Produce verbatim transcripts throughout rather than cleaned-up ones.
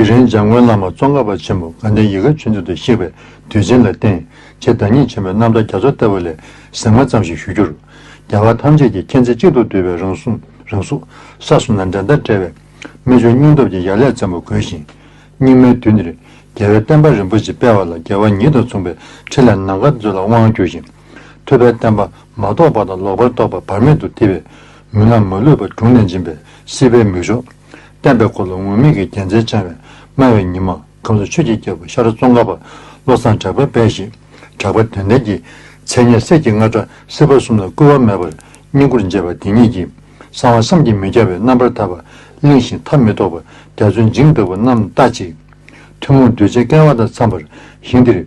དེ་རིང་འཇམ་མགོན་བླ་མ་ཙོང་ཁ་པ་ཆེན་པོ་དགའ་ལྡན་ཡིད་དགའ་ཆོས་འཛིན་དུ་གཤེགས་པའི་དུས་ཆེན་ལ་བརྟེན། ཆེས་བདག་ཉིད་ཆེན་པོའི་རྣམ་ཐར་རྒྱ་མཚོ་ལྟ་བུ་ལས་ཟེགས་མ་ཙམ་ཞིག་ཞུ་རྒྱུར། རྒྱལ་བ་ཐམས་ཅད་ཀྱི་མཁྱེན་བརྩེ་གཅིག་ཏུ་བསྡུས་པའི་རང་གཟུགས་རང་གཟུགས་ས་གསུམ་ན་འགྲན་ཟླ་བྲལ་བའི་རྨད་བྱུང་སྙིང་སྟོབས་ཀྱི་ཡ་ལས་བཙན་པོ་དགོས་ཤིང་། སྙིགས་མའི་དུས་འདིར་རྒྱལ་བའི་བསྟན་པ་རིན་པོ་ཆེ་སྤེལ་བ་ལ་རྒྱལ་བ་ཉིད་དང་མཚུངས་པའི་འཕྲིན་ལས་ནམ་མཁའ་མཛོད་ལ་དབང་བསྒྱུར་ཞིང་། ཐུབ་པའི་བསྟན་པ་མ་རྟོགས་པ་དང་ལོག་པར་རྟོག་པ་བར་མེད་དུ་ཐིབས་པའི་མུན་ནག་མ་ལུས་པ་དྲུངས་ནས་འབྱིན་པའི་སྲིད་པའི་མིག་ཆུ། བསྟན་པའི་འཁོར་ལོ་ངུར་སྨྲིག་གི་རྒྱལ་མཚན་འཆང་བའི་སྨྲ་བའི་ཉི་མ་ཁམས་གསུམ་ཆོས་ཀྱི་རྒྱལ་པོ་ཤར་ཙོང་ཁ་པ་བློ་བཟང་གྲགས་པའི་དཔལ་ཞེས་གྲགས་པ་དོན་ལྡན་གྱི་མཚན་སྙན་གསེར་གྱི་རྔ་སྒྲ་སྲིད་པ་གསུམ་ལ་བསྐུལ་བ་མེད་པར་སྙིང་ཁུར་འབྱེད་པ་དེ་ཉིད་ཀྱིས་གསང་བ་བསམ་གྱིས་མི་ཁྱབ་པའི་རྣམ་པར་ཐར་པ་གླིང་བཞིན་མཐའ་མི་རྟོགས་པ་རྒྱ་མཚོའི་འཇིངས་ལྟ་བུ་རྣམས་ལྟ་ཅི། ཐུན་མོང་གདུལ་བྱའི་སྐལ་བ་དང་འཚམས་པར་ཞིང་འདིར།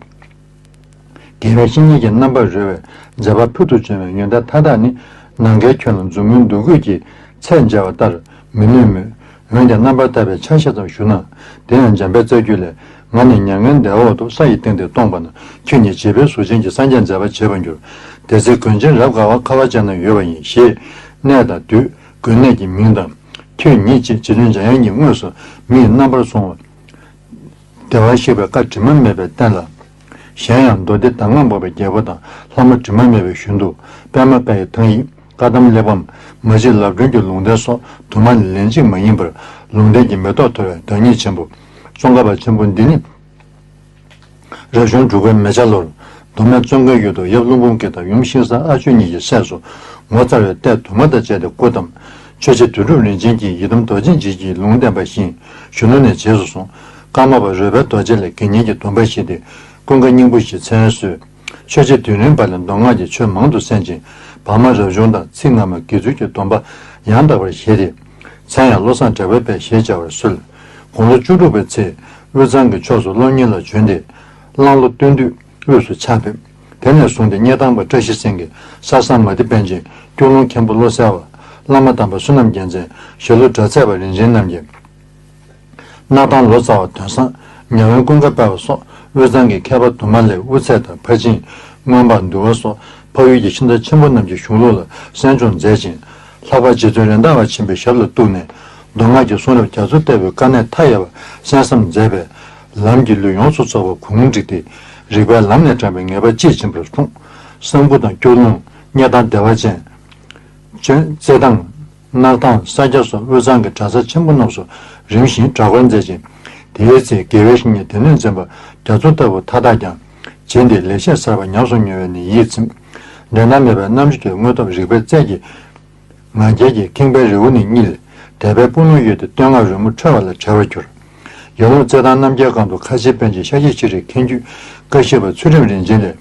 དགེ་བའི་བཤེས་གཉེན་གྱི་རྣམ་པར་རོལ་བའི་མཛད་པ་ཕུལ་དུ་བྱུང་བའི་ཡོན་ཏན་མཐའ་དག་ནི་ནམ་མཁའི་ཁྱོན་ལ་མཛུབ་མོའི་འདུ་འགོད་ཀྱིས་ཚད་འཇལ་བ་ལྟར་མི་ནུས་མོད། འོན་ཀྱང་རྣམ་པར་ཐར་པའི་ཆ་ཤས་ཙམ་ཞུ་ན། དེ་ཡང་འཇམ་དཔལ་རྩ་རྒྱུད་ལས། ང་ནི་མྱ་ངན་འདས་འོག་ཏུ་ས་ཡི་སྟེང་དུ་སྟོང་པ་ན། ཁྱོད་ཉིད་བྱིས་པའི་གཟུགས་ཅན་གྱི་སངས་རྒྱས་མཛད་པ་བྱེད་པར་འགྱུར། དེ་ཚེ་དགོན་ཆེན་རབ་དགའ་བ་ཁ་བ་ཅན་ན་ཡོད་པ་ཡིན་ཞེས་གནས་དང་དུས་དགོན་གནས་ཀྱི་མིང་དང་། ཁྱོད་ཉིད་ཅེས་རྗེ་བཙུན་འཇམ་དབྱངས་ཀྱིས་དངོས་སུ་མི་ཡི་རྣམ་པར་སོང་བ། བདེ་བར་གཤེགས་པའི་བཀའ་དྲི་མ་མེད་པའི་བསྟན་ལ། གཞན་ཡང་མདོ་སྡེ་གདམས་ངག་འབོགས་པའི་རྒྱལ་པོ་དང་ལྷ་མོ་དྲི་མ་མེད་པའི་ཞུན་དུ་པད་མ་བཀའ་ཡི་ཐང་ཡིག་བཀའ་གདམས་གླེགས་བམ་མ་གཅིག་ལབ་སྒྲོན་གྱི་ལུང་བསྟན་སོགས་དུ་མ་ལན་གཅིག་མ་ཡིན་པར་ལུང་བསྟན་གྱི་མེ་ཏོག་འཐོར་བའི་བདག་ཉིད་ཆེན་པོ་ཙོང་ཁ་པ་ཆེན་པོ་འདི་ནི། རབ་བྱུང་དྲུག་པའི་མེ་བྱ་ལོར་མདོ་སྨད་ཙོང་ཁའི་ཡུལ་དུ་ཡབ་ཀླུ་འབུམ་སྐྱིད་དང་ཡུམ་ཤིང་བཟའ་ཨ་ཆོས་གཉིས་ཀྱི་སྲས་སུ་ངོ་མཚར་བའི་ལྟས་དུ་མ་དང་བཅས་ཏེ་སྐུ་བལྟམས། ཆོས་རྗེ་དོན་གྲུབ་རིན་ཆེན་གྱིས་ཡི་དམ་རྡོ་རྗེ་འཇིགས་བྱེད་ཀྱི་ལུང་བསྟན་པ་བཞིན་གཞོན་ནུ་ནས་རྗེས་སུ་བཟུང་། ཀརྨ་པ་རོལ་པའི་རྡོ་རྗེ་ལས་དགེ་བསྙེན་གྱི་སྡོམ་པ་བཞེས་ཏེ་ཀུན་དགའ་སྙིང་པོ་ཞེས་མཚན་གསོལ། ཆོས་རྗེ་དུས་རིན་པ་ལས་མདོ་སྔགས་ཀྱི་ཆོས་མང་དུ་གསན་ཅིང་བར་མ་རབ་བྱུང་དང་ཚིག་སྔ་མ་དགེ་ཚུལ་གྱི་སྡོམ་པ་ཡང་དག་པར་བཞེས་ཏེ། མཚན་ཡང་བློ་བཟང་གྲགས་པའི་དཔལ་ཞེས་བྱ་བར་གསོལ། དགུང་ལོ་བཅུ་དྲུག་པའི་ཚེ་དབུས་གཙང་གི་ཕྱོགས་སུ་སློབ་གཉེར་ལ་བྱོན་ཏེ། གླང་ལོ་སྟོན་དུས་དབུས་སུ་ཕྱག་ཕེབས། དེ་ནས་བཟུང་སྟེ་སྙེ་ཐང་པ་བཀྲ་ཤིས་སེང་གེ་ས་བཟང་མ་ཏི་པཎ་ཆེན་སྐྱོ་ལུང་མཁན་པོ་བློ་གསལ་བ་བླ་མ་དམ་པ་བསོད་ནམས་རྒྱལ་མཚན་ཞྭ་ལུ་གྲྭ་ཚད་པ་རིན་ཆེན་རྣམ་རྒྱལ། སྣར་ཐང་ལོ་ཙཱ་བ་དོན་བཟང་ཉ་དབོན་ཀུན་དགའ་དཔལ་བ་སོགས་དབུས་གཙང་གི་མཁས་པ་དུ་མ་ལས་དབུ་ཚད་དང་ཕར་ཕྱིན་མངོན་པ་འདུལ་བ་སོགས་འཕགས་ཡུལ་གྱི་ཤིང་རྟ་ཆེན་པོ་རྣམས་ཀྱི་གཞུང་ལུགས་ལ་གསན་སྦྱོང་མཛད་ཅིང་། ལྷག་པར་རྗེ་བཙུན་རེད་མདའ་བ་ཆེན་པོའི་ཞབས་ལ་གཏུགས་ནས་མདོ་སྔགས་ཀྱི་གསུང་རབ་རྒྱ་མཚོ་ལྟ་བུའི་དཀའ་གནད་མཐའ་ཡས་པ་གསན་བསམ་མཛད་པས་ལམ་གྱི་ལུས་ཡོངས་སུ་རྫོགས་པ་གུང་བསྒྲིགས་ཏེ་རིག་པའི་ལམ་ནས་དྲངས་པའི་ངེས་པ་དཔྱིས་ཕྱིན་པར་གསུངས། གསང་ཕུ་དང་སྐྱོ་ལུང་སྙེ་ཐང་བདེ་བ་ཅན། ཅོན་རྩེ་ཐང་། སྣར་ཐང་ས་སྐྱ་སོགས་དབུས་གཙང་གི་གྲྭ་ས་ཆེན་པོ་རྣམས་སུ་རིམ་བཞིན་གྲྭ་སྐོར་མཛད་ཅིང་། དེའི་ཚེ་དགེ་བའི་བཤེས་གཉེན་སྡེ་སྣོད་འཛིན་པ་རྒྱ་མཚོ་ལྟ་བུ་མཐའ་དག་ཀྱང་བྱིན་ཏེ་ལེགས་བཤད་གསར་པ་ཉམས་སུ་མྱོང་བས་ནི་ཡིད་ཚིམ། འགྲན་ཟླ་མེད་པའི་རྣམ་དཔྱོད་ཀྱི་དངོས་སྟོབས་རིག་པའི་རྩལ་གྱིས་ང་རྒྱལ་གྱི་ཁེངས་པའི་རི་བོ་ནས་བསྙིལ། དད་པའི་སྤུ་ལོང་གཡོས་ཏེ་བསྟོད་བསྔགས་རོལ་མོ་འཁྲོལ་བ་ལ་བྲེལ་བར་གྱུར། ཡར་ཀླུང་རྩེད་ཐང་རྣམ་རྒྱལ་སྒང་དུ་ཁ་ཆེ་པཎ་ཆེན་ཤཱཀྱ་ཤྲཱིའི་མཁན་བརྒྱུད་བཀའ་བཞི་པ་ཚུལ་ཁྲིམས་རིན་ཆེན་ལས།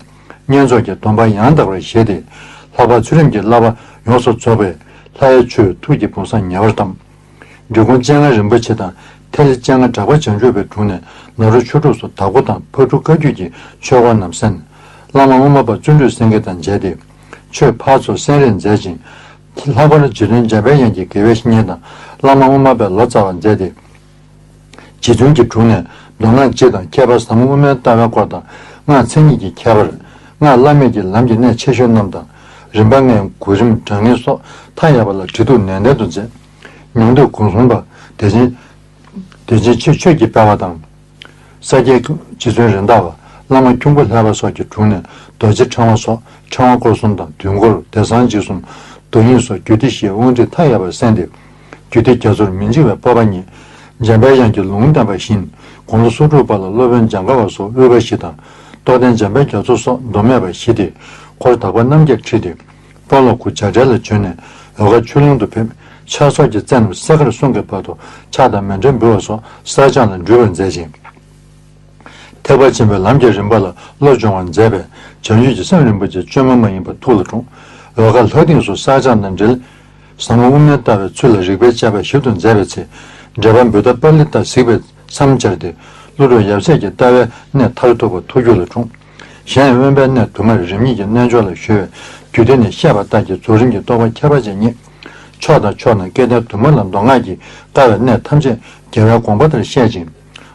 བསྙེན་རྫོགས་ཀྱི་སྡོམ་པ་ཡང་དག་པར་བཞེས་ཏེ། ལྷག་པར་ཚུལ་ཁྲིམས་ཀྱི་བསླབ་པ་ཡོངས་སུ་རྫོགས་པའི་ལྷ་ཡི་ཆོས་ཐུགས་ཀྱི་བུམ་བཟང་ཉེ་བར་བལྟམས། འབྲི་གུང་སྤྱན་སྔ་རིན་པོ་ཆེ་དང་ཐེག་ཆེན་སྤྱན་སྔ་གྲགས་པ་བྱང་ཆུབ་པའི་དྲུང་ནས་ནཱ་རོ་ཆོས་དྲུག་སོགས་དྭགས་པོ་དང་ཕག་གྲུ་བཀའ་བརྒྱུད་ཀྱི་ཆོས་སྐོར་རྣམས་གསན། བླ་མ་དབུ་མ་པ་བརྩོན་འགྲུས་སེང་གེ་དང་མཇལ་ཏེ། ཆོས་ཕར་ཚུར་གསན་རེས་མཛད་ཅིང་། ལྷག་པར་རྗེ་བཙུན་འཇམ་དཔལ་དབྱངས་ཀྱི་དགེ་བའི་བཤེས་གཉེན་དང་བླ་མ་དབུ་མ་པས་ལོ་ཙཱ་བ་མཛད་དེ། རྗེ་བཙུན་གྱི་དྲུང་ནས་མདོ་སྔགས་སྤྱི་དང་ཁྱད་པར་ཟབ་མོ་དབུ་མའི་ལྟ་བའི་སྐོར་དང་སྔགས་མཚན་ཉིད་ཀྱི་ཁྱད་པར། སྔགས་བླ་མེད་ཀྱི་ལམ་གྱི་གནད་ཆེ་ཤོས་རྣམས་དང་། རིམ་པ་ལྔའི་གོ་རིམ་དྲང་ངེས་སོགས་མཐའ་ཡས་པ་ལ་དྲི་གཏུག་ནན་ཏན་དུ་མཛད། མྱང་འདས་གུང་སེང་པ་བདེ་ཆེན་བདེ་ཆེན་ཆོས་ཆོས་ཀྱི་དཔལ་བ་དང་། ས་སྐྱའི་རྗེ་བཙུན་རེད་མདའ་བ། བླ་མ་ཁྱུང་པོ་ལྷ་པ་སོགས་ཀྱི་དྲུང་ནས་རྡོ་རྗེ་ཕྲེང་བ་སོགས་ཕྲེང་བ་སྐོར་གསུམ་དང་དུས་འཁོར་བདེ་གསང་འཇིགས་གསུམ་རྡོ་དབྱིངས་སོགས་རྒྱུད་སྡེ་བཞིའི་དབང་ཁྲིད་མཐའ་ཡས་པར་གསན་ཏེ། རྒྱུད་སྡེ་རྒྱ་མཚོར་མི་འཇིགས་པའི་སྤོབས་པ་བརྙེས། འཇམ་དཔལ་དབྱངས་ཀྱི་ལུང་བསྟན་པ་བཞིན་དགུང་ལོ་སོ་དྲུག་པ་ལ་སློབ་དཔོན་འཇམ་དཀར་བ་སོགས་དབུས་པ་བཞི་དང་རྟོགས་ལྡན་འཇམ་དཔལ་རྒྱ་མཚོ་སོགས་མདོ་སྨད་པ་བཞི་སྟེ། འཁོར་དག་པ་རྣམ་བརྒྱད་ཁྲིད་དེ། སྤོ་ལོ་གུ་བྱ་བྲལ་ལ་བྱོན་ནས་འོལ་ཁ་ཆོས་ལུང་དུ་ཕེབས། ཕྱག་སོགས་ཀྱི་རྩེ་རྣམས་གསས་མཁར་གསུང་གི་བར་དུ་ཕྱག་དང་མཎྜལ་འབུལ་བ་སོགས་གསལ་སྦྱངས་ལ་འགྲུལ་བར་མཛད་ཅིང་། ཐེག་པ་ཆེན་པོའི་ལམ་གྱི་རིམ་པ་ལ་བློ་སྦྱོང་བར་མཛད་པས་བྱང་ཆུབ་ཀྱི་སེམས་རིན་པོ་ཆེ་བཅོས་མ་མ་ཡིན་པ་ཐུགས་ལ་འཁྲུངས། འོལ་ཁ་ལྷ་སྡིངས་སུ་གསལ་སྦྱངས་རྣམ་འགྲེལ། ཟབ་མོ་དབུ་མའི་ལྟ་བའི་ཚུལ་ལ་རིགས་པས་དཔྱད་པ་ཞིབ་ཏུ་མཛད་པའི་ཚེ། འགྲེལ་པ་བུདྡྷ་པཱ་ལི་ཏ་གཟིགས་པའི་མཚམས་སྦྱར་ཏེ། ཀླུ་སྒྲུབ་ཡབ་སྲས་ཀྱི་ལྟ་བའི་གནས་མཐར་ཐུག་པ་ཐུགས་རྒྱུད་ལ་འཁྲུངས། གཞན་ཡང་དབེན་པའི་གནས་དུ་མར་རིམ་གཉིས་ཀྱི་རྣལ་འབྱོར་ལ་གཞོལ་བས་རྒྱུད་སྡེ་ནས་བཤད་པ་ལྟར་གྱི་རྫོགས་རིམ་གྱི་རྟོགས་པ་ཁྱད་པར་ཅན་བརྙེས། ཕྱོགས་དང་ཕྱོགས་ན་སྐལ་ལྡན་དུ་མ་ལ་མདོ་སྔགས་ཀྱི་ལྟ་བའི་གནད་ཐམས་ཅད་རྒྱལ་བའི་དགོངས་པ་ལྟར་བཤད་ཅིང་།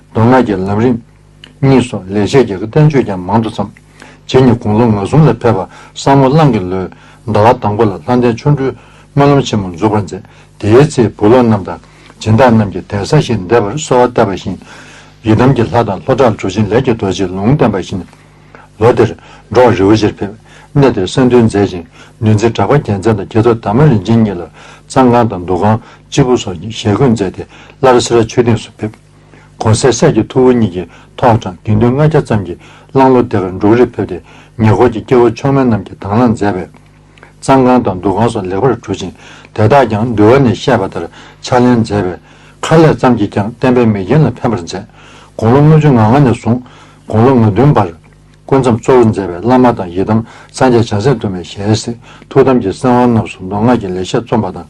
མདོ་སྔགས་ཀྱི་ལམ་རིམ་གཉིས་སོགས་ལེགས་བཤད་ཀྱི་བསྟན་བཅོས་ཀྱང་མང་དུ་བརྩམས། རྗེ་ཉིད་དགུང་ལོ་ང་གསུམ་ལ་ཕེབས་པ་སམ་བྷོ་གླང་གི་ལོའི་ཟླ་བ་དང་པོ་ལ་ལྷ་ལྡན་ཆོ་འཕྲུལ་སྨོན་ལམ་ཆེན་མོ་འཛུགས་པར་མཛད། དེའི་ཚེ་བུ་སློབ་རྣམས་དང་སྦྱིན་བདག་རྣམས་ཀྱིས་གདན་ས་ཞིག་འདེབས་པར་གསོལ་བ་བཏབ་པ་བཞིན། ཡི་དམ་གྱི་ལྷ་དང་ལྷོ་བྲག་གྲུ་ཆེན་ལས་ཀྱི་རྡོ་རྗེས་ལུང་བསྟན་པ་བཞིན། ལོ་དེར་འབྲོག་རི་བོ་ཆེར་ཕེབས། གནས་དེར་གསང་འདུས་མཛད་ཅིང་། འདུལ་འཛིན་གྲགས་པ་རྒྱལ་མཚན་དང་རྒྱལ་ཚབ་དར་མ་རིན་ཆེན་གཉིས་ལ་གཙང་ཁང་དང་འདུ་ཁང་། སྤྱིལ་བུ་སོགས་ཀྱི་ཞལ་བཀོད་མཛད་དེ། སླར་སེ་ར་ཆོས་སྡིངས་སུ་ཕེབས། གོང་གསལ་སྲས་ཀྱི་ཐུ་བོ་གཉིས་ཀྱིས་ཐོག་དྲངས་དགེ་འདུན་ལྔ་བརྒྱ་ཙམ་གྱིས་གླང་ལོ་དེ་གར་འབྲོག་རིར་ཕེབས་ཏེ། ཉེ་འཁོར་གྱི་སྐྱེ་བོ་མཆོག་དམན་རྣམས་ཀྱིས་དང་བླངས་མཛད་པས། གཙང་ཁང་དང་འདུ་ཁང་སོགས་ལེགས་པར་གྲུབ་ཅིང་། དེ་དག་ཀྱང་འདུལ་བ་ནས་བཤད་པ་ལྟར་ཕྱག་ལེན་མཛད་པས། ཁ་ལས་ཙམ་གྱིས་ཀྱང་བསྟན་པའི་མེ་རྒྱན་ལ་ཕན་པར་མཛད། དགུང་ལོ་ལྔ་བཅུ་ང་ལྔ་ནས་བཟུང་དགུང་ལོ་ང་བདུན་བར་སྐུ་མཚམས་གཙོ་བོར་མཛད་པའི་བླ་མ་དང་ཡི་དམ་སངས་རྒྱས་བྱང་སེམས་སྟོན་པའི་ཞལ་གཟིགས། ཐུགས་དམ་གྱི་གསང་བ་རྣམས་སུ་མདོ་སྔགས་ཀྱི་ལེགས་བཤད་རྩོམ་པ་དང་།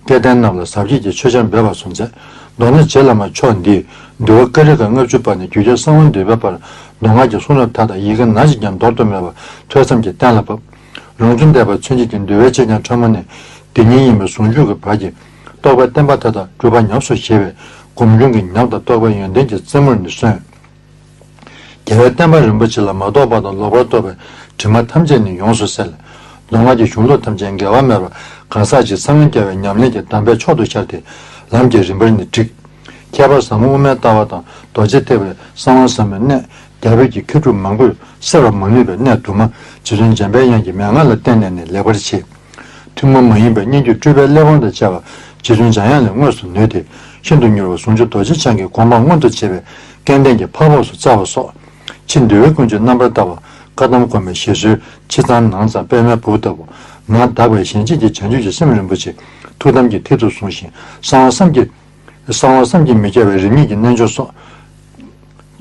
སྐལ་ལྡན་རྣམས་ལ་ཟབ་རྒྱས་ཀྱི་ཆོས་ཆར་འབེབས་པ་སོགས་མཛད། མདོར་ན་རྗེ་བླ་མ་མཆོག་འདིས་འདུལ་བ་ཀ་རི་ཀ་ལྔ་བཅུ་པ་ནས་རྒྱུད་རྒྱལ་གསང་བ་འདུས་པའི་བར་མདོ་སྔགས་ཀྱི་གསུང་རབ་མཐའ་དག་ཡི་གེ་སྣ་གཅིག་ཀྱང་འདོར་དུ་མེད་པར་ཐོས་བསམ་གྱིས་གཏན་ལ་ཕབ། ལུང་ཚུལ་འདས་པ་མཚོན་བྱེད་ཀྱི་འདུལ་བའི་ཆོས་ཀྱང་ཕྲ་མོ་ནས་འདི་ཉིད་ཡིན་པའི་ཟུང་འཇུག་གི་བར་གྱི་རྟོགས་པའི་བསྟན་པ་མཐའ་དག་སྒྲུབ་པ་ཉམས་སུ་བཞེས་པས། སྒོམ་བྱུང་གི་ཉམས་དང་རྟོགས་པའི་ཡོན་ཏན་གྱི་རྩེ་མོར་ནི་སོན། རྒྱལ་བའི་བསྟན་པ་རིན་པོ་ཆེ་ལ་མ་རྟོགས་པ་དང་ལོག་པར་རྟོག་པའི་དྲི་མ་ཐམས་ཅད་ནི་ཡོངས་སུ་སེལ། མདོ་སྔགས་ཀྱི་གཞུང་ལུགས་ཐམས་ཅད་འགལ་བ་མེད་པར་གང་ཟག་གཅིག་སངས་རྒྱས་པའི་ཉམས་ལེན་གྱི་གདམས་པའི་མཆོག་ཏུ་ཤར་ཏེ། ལམ་གྱི་རིམ་པར་ནི་བསྒྲིགས། ཁྱད་པར་ཟབ་མོ་དབུ་མའི་ལྟ་བ་དང་རྡོ་རྗེ་ཐེག་པའི་གསང་བ་ཟབ་མོའི་གནད། རྒྱལ་པོའི་གི་མཁས་གྲུབ་མང་པོས་སེལ་བར་མ་ནུས་པའི་གནད་དུ་མ་རྗེ་བཙུན་འཇམ་པའི་དབྱངས་ཀྱི་མན་ངག་ལ་བརྟེན་ནས་ནི་ལེགས་པར་ཕྱེ། ཐུན་མོང་མ་ཡིན་པའི་སྙན་བརྒྱུད་སྤྲུལ་པའི་གླེགས་བམ་དང་བཅས་པ་རྗེ་བཙུན་འཇམ་དབྱངས་ལས་དངོས་སུ་ནོས་ཏེ། ཤིན་ཏུ་མྱུར་བ་ཟུང་འཇུག་རྡོ་རྗེ་འཆང་གི་དགོངས་པ་མངོན་དུ་བྱེད་པའི་སྐལ་ལྡན་གྱི་འཕགས་པོ་སུ་སྩལ་བ་སོགས། ཕྱི་འདུལ་བའི་ཀུན་སྤྱོད་རྣམ་པར་དག་པ། བཀའ་གདམས་དགོན་པའི་བཞེད་སྲོལ་ཕྱི་གཙང་ནང་གཙང་པདྨའི་སྦུབས་ལྟ་བུ། ནང་དག་པའི་གཞན་གཅེས་ཀྱི་བྱང་ཆུབ་ཀྱི་སེམས་རིན་པོ་ཆེ། ཐུགས་དམ་གྱི་མཐིལ་དུ་བཟུང་ཞིང་གསང་བ་བསམ་གྱིས། གསང་བ་བསམ་གྱིས་མི་ཁྱབ་པའི་རིམ་གཉིས་ཀྱི་རྣལ་འབྱོར་སོགས།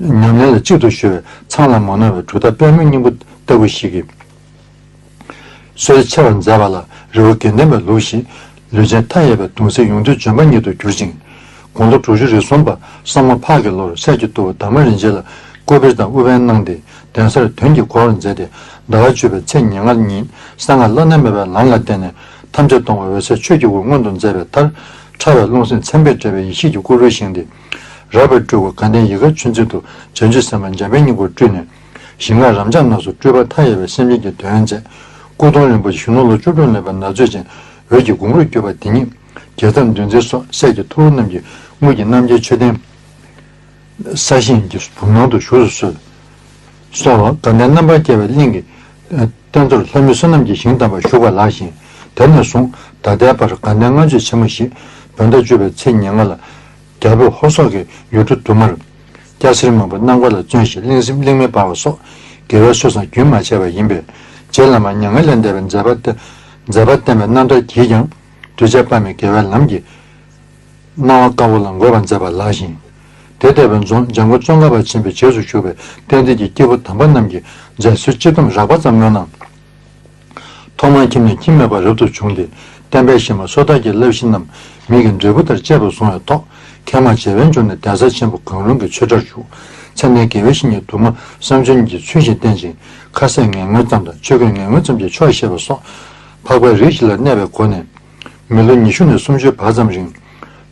ཉམས་ལེན་ལ་གཅིག་ཏུ་གཞོལ་བས་ཚང་ལ་མ་ནོར་བའི་གྲུབ་མཐའ་དཔལ་མོའི་སྙིང་པོ་ལྟ་བུ་ཞིག་གིས། སྲོལ་ཕྱེ་བར་མཛད་པ་ལ་རི་བོ་དགེ་ལྡན་པའི་ལུགས་ཤིག། ལུས་ཅན་མཐའ་ཡས་པའི་གདུང་སྲས་ཡོངས་འདུའི་ལྗོན་པ་ཉིད་དུ་གྱུར་ཅིང་། དགུང་ལོ་དྲུག་ཅུ་རེ་གསུམ་པ་ས་མོ་ཕག་གི་ལོར་སྲས་ཀྱི་ཐུ་བོ་དར་མ་རིན་ཆེན་ལ་སྐུ་སྤེལ་དང་དབུ་འཕན་གནང་སྟེ་གདན་སར་དོན་གྱི་འཁོར་བར་མཛད་དེ། ཟླ་བ་བཅུ་པའི་ཚེས་ཉེར་ལྔ་ཉིན་གསང་སྔགས་བླ་ན་མེད་པའི་ལམ་ལ་བརྟེན་ནས་ཐམས་ཅད་སྟོང་པ་འོད་གསལ་ཆོས་ཀྱི་དབུ་མངོན་དུ་མཛད་པའི་མཐར། ཕྲ་བའི་རླུང་སེམས་མཚན་དཔེས་སྤྲས་པའི་ཡེ་ཤེས་ཀྱི་སྐུ་རུ་བཞེངས་ཏེ། རགས་པའི་སྤྲུལ་སྐུ་དགའ་ལྡན་ཡིད་དགའ་ཆོས་འཛིན་དུ་བྱང་ཆུབ་སེམས་དཔའ་འཇམ་དཔལ་སྙིང་པོར་སྤྲུལ་ནས། ཞིང་ཁམས་རབ་འབྱམས་རྣམས་སུ་སྤྲུལ་པ་མཐའ་ཡས་པའི་སེམས་ཅན་གྱི་དོན་མཛད། སྐུ་གདུང་རིན་པོ་ཆེ་གཞོན་ནུ་ལོ་བཅུ་དྲུག་ལོན་པའི་ན་ཚོད་ཅན་འོད་ཀྱི་གུང་རུ་གྱུར་པ་དེ་ཉིད། རྒྱལ་ཚབ་འདུལ་འཛིན་སོགས་སྲས་ཀྱི་ཐུ་བོ་རྣམས་ཀྱིས་དངུལ་གྱི་རྣམ་རྒྱལ་མཆོད་རྟེན། ས་ཞིང་གི་བུམ་ནང་དུ་བཞུགས་སུ་གསོལ། གསོལ་བ་དགའ་ལྡན་རྣམ་པར་རྒྱལ་བའི་གླིང་གི་རྟེན་གཙོར་ལྷ་མི་བསོད་ནམས་ཀྱི་ཞིང་དམ་པར་བཞུགས་པ་ལགས་ཤིང་། དེ་ནས་བཟུང་ད་ལྟའི་བར་དགའ་ལྡན་ལྔ་མཆོད་ཆེན་མོ་ཞེས་བོད་ཟླ་བཅུ་པའི་ཚེས་ཉེར་ལྔ་ལ། རྒྱ་བོད་ཧོར་སོག་གི་ཡུལ་གྲུ་དུ་མར། སྐྱ་སེར་མང་པོས་གནམ་སྒོ་ལ་བརྩོན་ཞིང་གླིང་སེམས་གླིང་མེ་སྦར་བ་སོགས་དགེ་བའི་སྲོལ་བཟང་རྒྱུན་མ་ཆད་པ་ཡིན་པས། རྗེ་བླ་མ་མྱ་ངན་ལས་འདས་པའི་མཛད་པ་སྟེ། མཛད་པ་བསྟན་པའི་རྣམ་ཐར་གྱིས་ཀྱང་གདུལ་བྱ་དཔག་མེད་དགེ་བའི་ལམ་གྱི་སྣང་བ་དཀར་པོ་ལ་འགོད་པར་མཛད་པ་ལགས་ཤིང་། དེ་ལྟ་བུའི་རྫོང་འཇམ་མགོན་ཙོང་ཁ་པ་ཆེན་པོའི་རྗེས་སུ་ཞུགས་པའི་བསྟན་འཛིན་གྱི་སྐྱེས་བུ་དམ་པ་རྣམས་ཀྱིས་མཛད་སྲོལ་སྤྱི་བསྡོམས་རགས་པ་ཙམ་སྨོས་ན། ཐོག་མར་ཁྱིམ་ནས་ཁྱིམ་མེད་པར་རབ་ཏུ་བྱུང་སྟེ། བསྟན་པའི་གཞི་མ་སོ་ཐར་གྱི་བསླབ་གཞི་རྣམས་མིག་གི་འབྲས་བུ་ལྟར་གཅེས་པར་བཟུང་བའི་ཐོག །མཁལ་མ་བྱེ་བའི་འབྱུང་གནས་གདན་ས་ཆེན་པོ་གང་རུང་གི་ཆོས་གྲྭར་ཞུགས། མཚན་ལྡན་དགེ་བའི་བཤེས་གཉེན་དུ་མ་བསམ་བྱུང་གཉིས་ཀྱིས་ཚུལ་བཞིན་བསྟེན་ཅིང་། ཁ་ཟས་ངན་ངོན་ཙམ་དང་ཆོས་གོས་ངན་ངོན་ཙམ་གྱིས་ཆོག་ཤེས་པ་སོགས། འཕགས་པའི་རིགས་ཤིག་ལ་གནས་པའི་སྒོ་ནས། མི་ལོ་ཉི་ཤུ་ནས་སུམ་ཅུའི་བར་ཙམ་རིང་།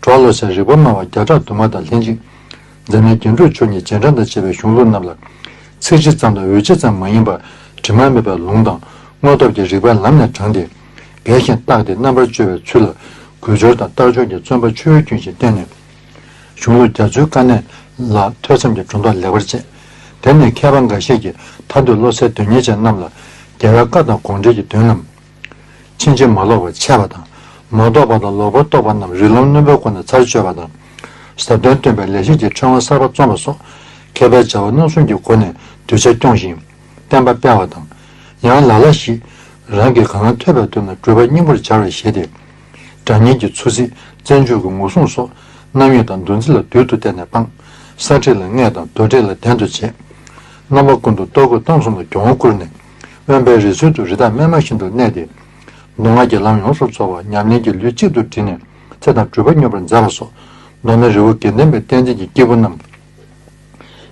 གྲོགས་བློ་གསལ་རིག་པ་སྨྲ་བ་བརྒྱ་ཕྲག་དུ་མ་དང་ལྷན་ཅིག །འཛམ་གླིང་རྒྱན་དྲུག་མཆོག་གཉིས་རྗེས་འབྲང་དང་བཅས་པའི་གཞུང་ལུགས་རྣམས་ལ། ཚིག་གཅིག་ཙམ་དང་འོལ་གཅིག་ཙམ་མ་ཡིན་པར་དྲི་མ་མེད་པའི་ལུང་དང་དངོས་སྟོབས་ཀྱི་རིགས་པའི་ལམ་ནས་དྲངས་ཏེ། འགལ་ཞིང་བརྟགས་ཏེ་རྣམ་པར་དཔྱོད་པའི་ཚུལ་ལ་དགོས་སྦྱོར་དང་ལྟ་སྦྱོར་གྱི་བརྩོན་པ་ཆུ་བོའི་རྒྱུན་བཞིན་བསྟེན་ནས། གཞུང་ལུགས་རྒྱ་མཚོའི་དཀའ་གནད་ལ་ཐོས་བསམ་གྱི་སྒྲོ་འདོགས་ལེགས་པར་བཅད། དེ་ནས་མཁས་པ་འགའ་ཤས་ཀྱིས་མཐར་ཐུག་བློ་གསལ་དོན་གཉེར་ཅན་རྣམས་ལ་རྒྱལ་བའི་བཀའ་དང་དགོངས་འགྲེལ་གྱི་དོན་རྣམས། ཕྱིན་ཅི་མ་ལོག་པར་འཆད་པ་དང་། མ་རྟོགས་པ་དང་ལོག་པར་རྟོག་པ་རྣམས་རིགས་ལམ་རྣོན་པོའི་སྒོ་ནས་ཚར་གཅོད་པ་དང་། ཟབ་དོན་སྟོན་པའི་ལེགས་བཤད་ཀྱི་ཕྲེང་བ་གསར་པ་རྩོམ་པ་སོགས། མཁས་པའི་བྱ་བ་རྣམ་གསུམ་གྱི་སྒོ་ནས་གདུལ་བྱ་སྐྱོང་ཞིང་། བསྟན་པ་སྤེལ་བ་དང་། ཡང་ལ་ལ་ཞིག་རང་གིས་གང་ཐོས་པའི་དོན་ལ་སྒྲུབ་པ་སྙིང་པོར་སྦྱར་བར་བཞེད་དེ། སྒྲ་སྙན་གྱི་ཚུལ་གཟིགས་བཙན་བྱོལ་གྱི་ངོ་སྲུང་སོགས་རྣམ་གཡེང་དང་འདུ་འཛི་ལ་བདུད་དུ་བལྟས་ནས་སྤངས། ས་ཁྲིད་ལ་བརྔས་དང་མདོ་ཁྲིད་ལ་གདན་དུ་བྱས། རྣམ་པ་ཀུན་ཏུ་ལྟོ་གོས་གཏམ་གསུམ་ལ་གྱོང་བོ་བསྐུར་ནས། དབེན་པའི་རི་སུལ་དུ་རི་དྭགས་སྨན་མ་བཞིན་དུ་གནས་ཏེ། མདོ་སྔགས་ཀྱི་ལམ་ཡོངས་སུ་རྫོགས་པ་ཉམས་ལེན་གྱི་ལུས་གཅིག་ཏུ་དྲིལ་ནས་ཚེ་དང་སྒྲུབ་པ་སྙོམས་པར་མཛད་པ་སོགས། མདོར་ན་རི་བོ་དགེ་ལྡན་པའི་བསྟན་འཛིན་གྱི་སྐྱེས་བུ་རྣམས།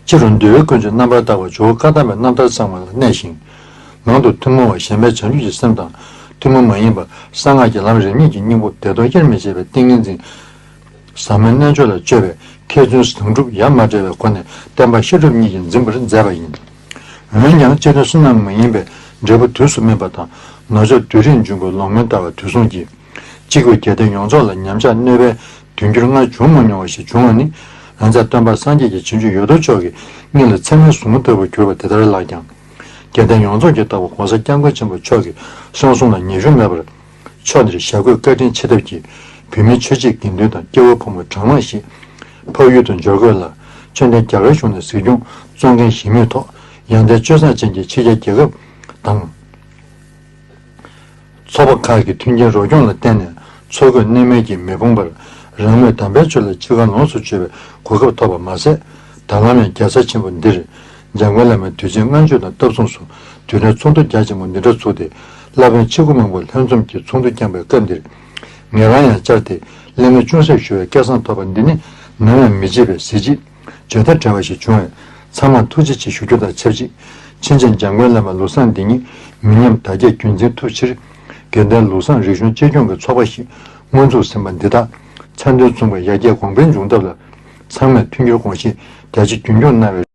ཕྱི་རུ་འདུལ་བའི་ཀུན་སྤྱོད་རྣམ་པར་དག་པ་ཇོ་བོ་བཀའ་གདམས་པའི་རྣམ་ཐར་ཚང་བ་ལ་གནས་ཤིང་། ནང་དུ་ཐུན་མོང་བ་ཞེན་པའི་བྱང་ཆུབ་ཀྱི་སེམས་དང་། ཐུན་མོང་མ་ཡིན་པ་གསང་སྔགས་ཀྱི་ལམ་རིམ་གཉིས་ཀྱི་སྙིང་པོ་བདེ་སྟོང་དབྱེར་མི་ཕྱེད་པའི་ཏིང་ངེ་འཛིན། ཟབ་མོའི་རྣལ་འབྱོར་ལ་སྤྱོད་པའི་མཁས་བཙུན་ཟུང་འཇུག་ཡ་མ་བྲལ་བའི་སྒོ་ནས་བསྟན་པ་བཤད་སྒྲུབ་གཉིས་ཀྱིས་འཛིན་པར་མཛད་པ་ཡིན། འོན་ཀྱང་སྤྱི་དོན་བསོད་ནམས་མ་ཡིན་པའི་འབྲས་བུ་དུས་སུ་སྨིན་པ་དང་། ནོར་བཅོས་དུས་རིང་འབྱུང་པོའི་ལོག་མིན་ལྟ་བ་དུས་གསུམ་གྱི། གཅིག་པུ་རྒྱལ་བསྟན་ཡོངས་རྫོགས་ལ་ཉམས་ཆག་གནོད་པའི་དུས་འགྱུར་སྔར་བྱུང་མ་མྱོང་བ་ཞིག་བྱུང་བ་ནི། ང་ཚེ་སྟོན་པ་སངས་རྒྱས་ཀྱི་བྱིན་གྱིས་ཡོད་དོ་ཅོག་གི་སྙིང་ལ་ཚེར་མའི་ཟུག་རྔུ་ལྟ་བུར་གྱུར་པ་དེ་ལྟར་ལགས་ཀྱང་། རྒྱལ་བསྟན་ཡོངས་རྫོགས་ཀྱི་བདག་པོ་༸གོང་ས་༸སྐྱབས་མགོན་ཆེན་པོ་མཆོག་གི་གསུང་གསུང་ལ་ཉེས་ཤོས་མེད་པར། ཕྱོགས་འདིར་ཞྭ་གོས་བཀའ་དྲིན་ཆེ་ཐབས་ཀྱིས། བོད་མིའི་ཆོས་བྱེད་དགེ་འདུན་དང་སྐྱེ་བོ་ཕོ་མོ་གྲངས་མང་ཞིག་འཕགས་ཡུལ་དུ་འབྱོར་དགོས་ལ། ཆོས་ལྡན་རྒྱ་གར་གཞུང་ནས་གཟིགས་སྐྱོང་གཙོ་འགན་བཞེས་མུས་ཐོག་ཡང་ལྟའི་སྤྱོད་བཟང་ཅན་གྱི་ཕྱི་རྒྱལ་རྒྱལ་ཁབ་དང་། ཚོགས་པ་ཁག་གི་མཐུན་རྐྱེན་རོགས་སྐྱོང་ལ་བརྟེན་ནས་འཚོ་གོས་གནས་མལ་གྱིས་མི་ཕོངས་པར། རང་མོས་དམ་པའི་ཆོས་ལ་ཅི་དགར་ལོངས་སུ་སྤྱོད་པའི་གོ་སྐབས་ཐོབ་པ་མ་ཟད། ད་ལམ་ཡང་རྒྱལ་ས་ཆེན་པོ་འདིར་འཇམ་མགོན་བླ་མའི་དུས་ཆེན་ལྔ་མཆོད་དང་སྟབས་མཚུངས་སུ་དུས་དྲན་ཚོགས་འདུ་རྒྱ་ཆེན་པོ་འདི་འདྲ་ཚུགས་ཏེ། བླ་དཔོན་ཆེ་དགུ་མང་པོ་ལྷན་འཛོམས་ཀྱིས་ཚོགས་འདུ་བསྐྱངས་པའི་སྐབས་འདིར། ངེད་རང་ཡང་བཅར་ཏེ་གླེང་མོལ་ཅུང་ཟད་ཞུ་བའི་སྐལ་བཟང་ཐོབ་པ་འདི་ནི་ནམ་ཡང་མི་བརྗེད་པའི་གཟི་བརྗིད་བརྗོད་མཐའ་བྲལ་བ་ཞིག་བྱུང་བས། ཚང་མར་ཐུགས་རྗེ་ཆེ་ཞུ་རྒྱུ་དང་ཆབས་ཅིག་མཁྱེན་ཅན་འཇམ་མགོན་བླ་མ་ལུགས་བཟང་འདི་ཉིད་མི་ཉམས་དར་རྒྱས་རྒྱུན་འཛིན་ཐུབ་ཕྱིར། དགེ་ལྡན་ལུགས་བཟང་རིག་གཞུང་གཅེས་སྐྱོང་གི་ཚོགས་པ་ཞིག་སྔོན་འཛུགས་ཟིན་པ་འདི་དག་མཚན་དོན་མཚུངས་པའི་ཡར་རྒྱས་གོང་འཕེལ་འབྱུང་ཐབས་ལ་ཚང་མས་མཐུན་འགྱུར་དགོངས་བཞེས་རྒྱ་ཆེ་རྒྱུན་འཁྱོངས་གནང་བའི།